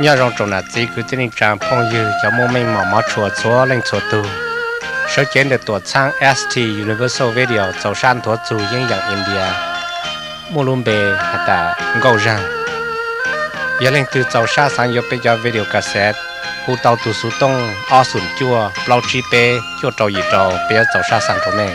Nyob zoo tsoom nam txiv kwv tij neej tsaa phooj ywg cov Moob Meej Mom Mov Tshua txhua leej txhua tug. Sawv cev ntawm tuam txhaab S T Universal Video txaus sab nthuav txug yeeb yaam India, muaj lub npe has tas Nkauj Zaag. Yog leej twg txaus sab xaav yuav peb cov video cassette, hu tau tug xuv tooj ob xoom cuaj plaub tsib peb cuaj rau yim rau, peb yuav txaus sab xaav rua mej.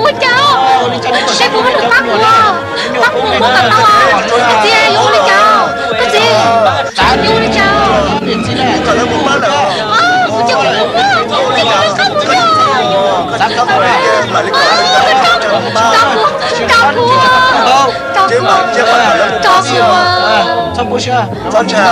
Ua cas? Seb kuv muab nws pab kuv, pab kuv, kuv kom tau. Koj txiv, yuav ua li cas? Koj txiv, yuav ua li cas? Kuv ces kuv mus, kuv ces kuv mus, kuv ces kuv mus, kuv ces kuv mus. Tso kuv, tso kuv, tso kuv.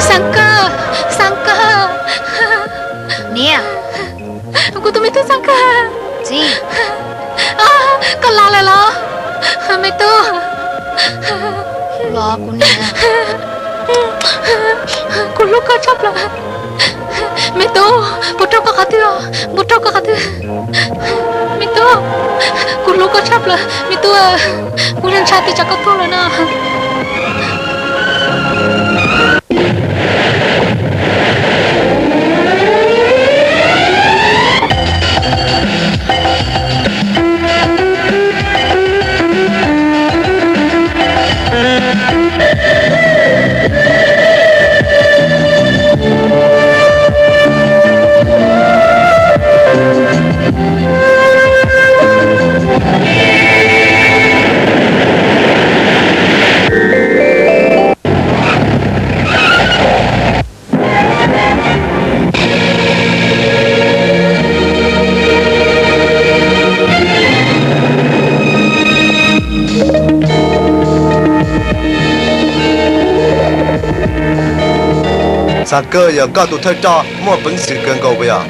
Xeev Kawg, Xeev Kawg. Niam. Kuv tus me tub Xeev Kawg. Txiv. Koj los lawm los? Me tub. Los kuv niam. Kuv hlub koj tshaj plaws. Me tub, puas raug koj qhov twg os? Puas raug koj qhov twg? Me tub, kuv hlub koj tshaj plaws me tub. Kuv yeej ntshai tias tsam koj tuag lawm no. Xeev Kawj, yog koj tus thawj coj muaj peev xwm kawg nkaus puas yog?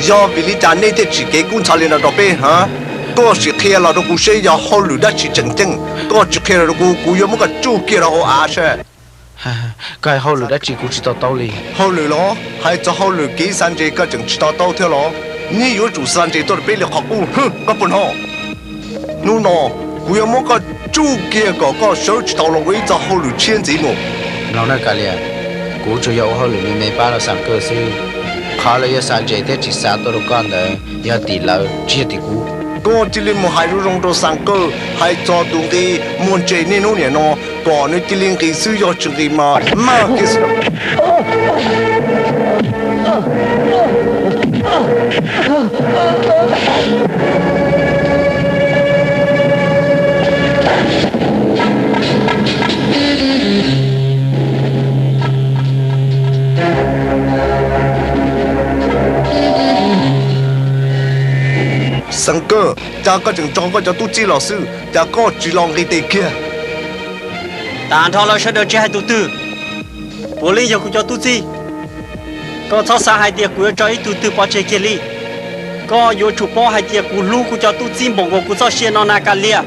Yog vim li cas nej thiaj tsim kev kub ntxhov li no rau peb hos? Koj sim qhia los rau kuv seb yog hauj lwm dab tsi tseem ceeb, koj tsis qhia los rau kuv, kuv yuav muab koj tsuj kiag rau hauv av seb. Koj hais hauj lwm dab tsi kuv tsis to taub li. Hauj lwm los? Hais txog hauj lwm kev xa ntses koj tseem tsis to taub thiab los? Nej yuav tsum xa ntses tuaj rau peb li qhov qub, koj puas hnov? Hnub no kuv yuav muab koj tsuj kiag kom koj sawv tsis tau los ua ib txoj hauj lwm tshiab ntxiv mus. Mloog nawb Kav Lias, kuv tsuas yog ua hauj lwm me me pab rau Xeev Kawj xwb. Qhov lawv yuav xa ntses thiab tsis xa tuaj rau koj ntawd yog tim lawv tsis yog tim kuv. Koj cia li mus hais zoo zoo rau Xeev Kawj, hais txog tus nqi muag ntses niaj hnub niam no, kom nws cia li nqis xwb, yog tsis nqis mas maj kiag xwb. Xeev Kawj, cas koj tseem tso koj cov tub txib los xwb, cas koj tsis los nqis tes kiag? Tag nrho lawv sawv daws tsis hais tus twg puav leej yog kuv cov tub txib. Koj txhob xav hais tias kuv yuav tso ib tug twg pov tseg kiag li. Koj yuav tsum paub hais tias kuv hlub kuv cov tub txib npaum nkaus kuv txoj sia no na Kav Lias.